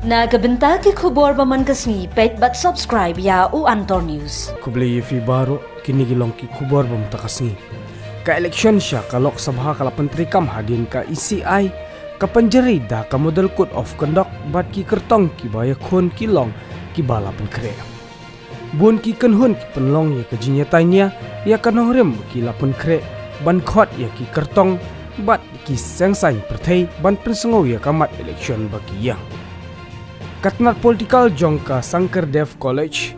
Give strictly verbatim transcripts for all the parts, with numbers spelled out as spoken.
Na ka bynta ki khubor ba man ka sngi, peit bad subscribe ïa u Antor News. Khublei ïa phi baroh, kine ki long ki khubor ba mynta ka sngi. Ka election sha ka Lok Sabha ka la pyntreikam hadien ka E C I ka pynjari da ka Model Code of Conduct bad ki kyrtong kiba ïakhun ki long kiba la pynkhreh. Bun ki kynhun ki pynlong ïa ka jingïatai nia ïa ka nongrim ki la pynkhreh ban khot ïa ki kyrtong bad ki seng saiñ pyrthei ban pynsngew ïa ka mat election ba ki ïeng. Ka tnat political jong ka Sankardev College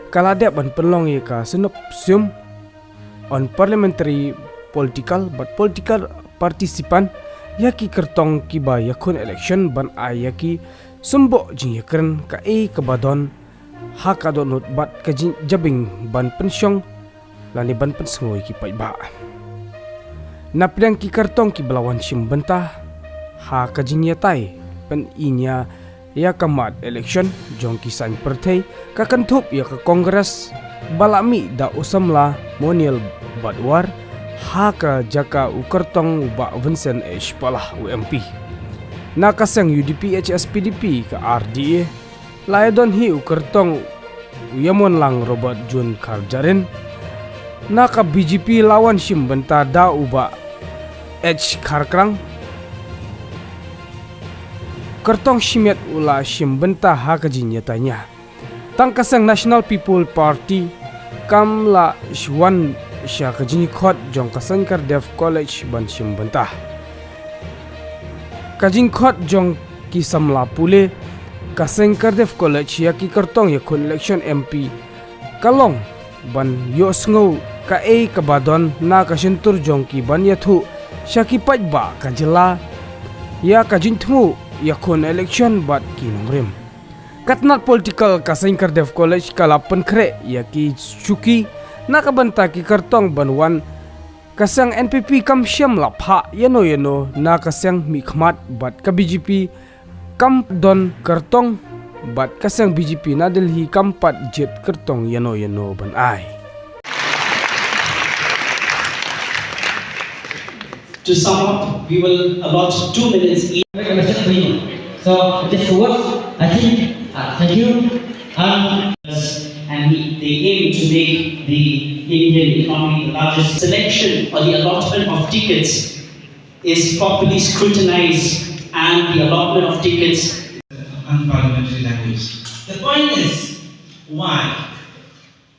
ka la dep ban pynlong ïa ka Synopsium on Parliamentary Political bad Political Participant ïa ki kyrtong kiba ïakhun election ban ai ïa ki symboh jingïakren kaei kaba don ha ka dohnud bad ka jingjabieng ban pynshong lane ban pynsngew ïa ki paidbah. Na pdeng ki kyrtong kiba la wan shim bynta ha ka jingïatai pyn-i nia ïa ka mat election jong ki saiñ pyrthei ka kynthup ïa ka Congress ba la mih da u samla Moniel Badwar ha ka jaka u kyrtong u Bah Vincent H Pala u M P. Na ka seng U D P H S P D P ka R D A la ïadon hi u kyrtong u Ïamonlang Robert June Kharjarin. Na ka B J P la wan shim bynta da u Bah H Kharkrang. Kyrtong shimet u la shim bynta ha ka jingïatai nia. Tang ka seng National People Party kam la sh-, wan sha ka jingkhot jong ka Sankardev College ban shim bynta. Ka jingkhot jong ki samla pule ka Sankardev College ïa ki kyrtong ïakhun election M P ka long ban ïohsngew kaei kaba don na ka shyntur jong ki ban ïathuh sha ki paidbah ka jylla ïa ka jingthmu ïakhun election bad ki nongrim. Ka tnat political ka Sankardev College ka la pynkhreh ïa ki shuki na ka bynta ki kyrtong ban wan. Ka seng N P P kam shym la phah ïano ïano na ka seng mihkhmat bad ka B J P kam don kyrtong bad ka seng B J P na Delhi kam pat jied kyrtong ïano ïano ban ai. To sum up, we will allot two minutes each. Very much for you. So, just two words, I think, uh, thank you. Um, and he, they aim to make the Indian economy the largest. Selection or the allotment of tickets is properly scrutinized and the allotment of tickets. Unparliamentary language. The point is, why?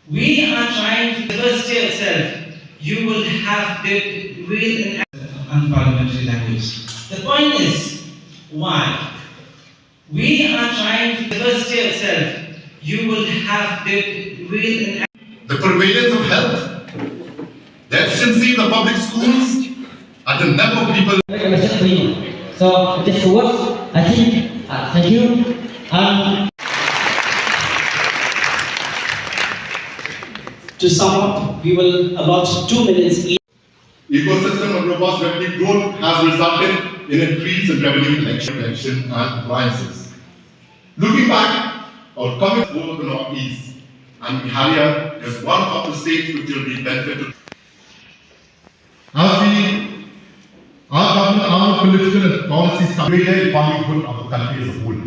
We are trying to diversity yourself. You will have the real and unparliamentary language. The point is, why? We are trying to diversity yourself. You will have the real and the prevalence of health, the efficiency of the public schools, and the number of people. Very much for you. So, just two words, I think, uh, thank you. Um, to sum up, we will allot two minutes each. Ecosystem of robust revenue growth has resulted in increase in revenue collection, collection and appliances. Looking back, our coming over the Northeast and Meghalaya is one of the states which will be benefited. As we, our government, our political and policy greater economic good of the country as a whole.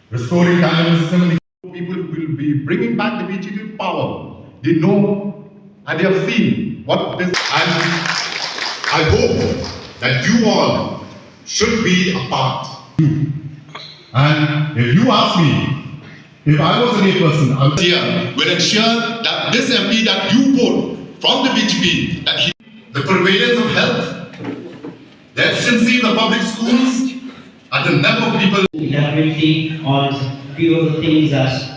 Restoring dynamism in people will be bringing back the B J P power. They know and they have seen what this. And I hope that you all should be a part. And if you ask me, if I was a lay person, I would here will ensure that this M P that you vote from the B J P, that he, the prevalence of health, the efficiency of the public schools, and the number of people. Elaborately on few of the things that